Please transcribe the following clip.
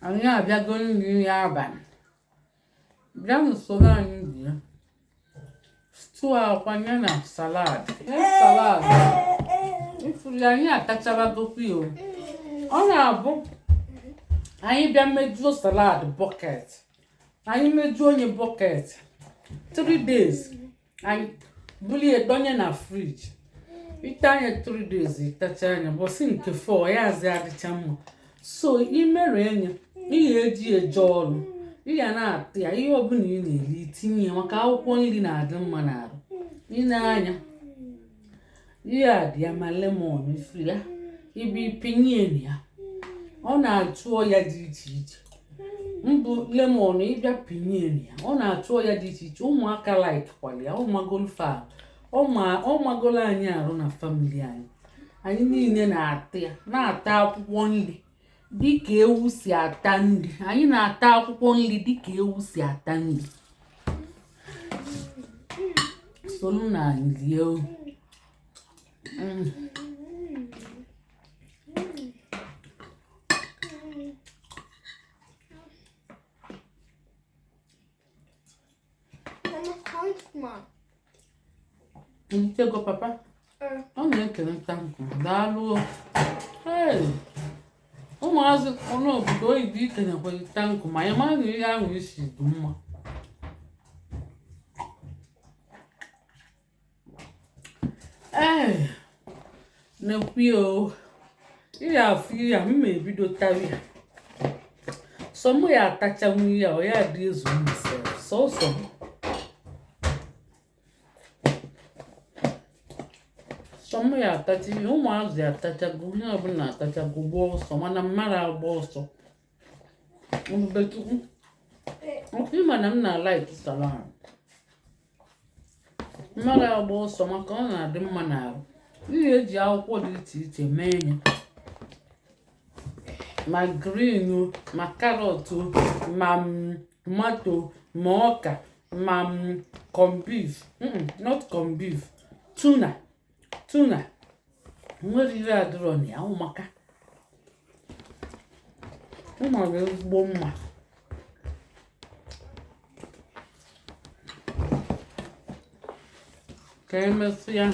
Anyị abịago nri abalị. Bịanụ soro anyị rie stew akwa ya na salad. Salad ifuru anyị atachabagokwa ya o. Ọ na-abụ anyị bịa mejuo salad bucket, anyị mejuo onye bucket 3 days, anyị bulie donye na fridge. Ite anya 3 days, itacha anya bọsị nke 4 ya azị adịcha mma. So imere enye ihe eji eje ọrụ, ị ya na-ata ya, ihe ọbụla ị na-eri itinye ya, maka akwụkwọ nri na-adị mma n'arụ. Ị na-anya ihe a dị ya ma lemon ifu ya ibe ipinye ya, ọ na-achụ ọya dị iche iche. Mbụ lemon ịbịa pinye ya, ọ na-achụ ọya dị iche iche. Ụmụaka like kwala ya, ọmagolu fa, ọmagolu anyị arụ na family anyị. Anyị niile na-ata ya, na-ata akwụkwọ nri dịka ewu si ata nri. Anyị na-ata akwụkwọ nri dịka ewu si ata nri. Solu na anyị rie o. Mama, count. Ntego papa. Ọ na-ekele thank you, daalụ o. Hey! Ụmụazị ọnụ obodo oyibo ikenekweghị thank you, ma ị mara na ihe ahụ isi dị mma. Ee, nekwi o, ihe afụ ihe a m ma ebido tawa ya. Sọ mụ ya atachanwu ihe a, ọ ya dị ezu m sef, sọsọ m. Sọ mụ ya atacha ihe, ụmụazị atachago, onye ọbụla atachago gbaa ọsọ, mana mmadụ agba ọsọ. Ebubechukwu, ịma na m na-alike salad. Mmadụ agba ọsọ maka ọ na-adị mma n'arụ. Ihe eji akwụkwọ dị iche iche mee ya, ma green o, ma carrot o, ma tomato, ma ọka, ma corn beef, not corn beef, tuna, tuna nwere ihe adịrọ na ya. Ụmụaka ụmụ ezigbo mma. Ka emesịa.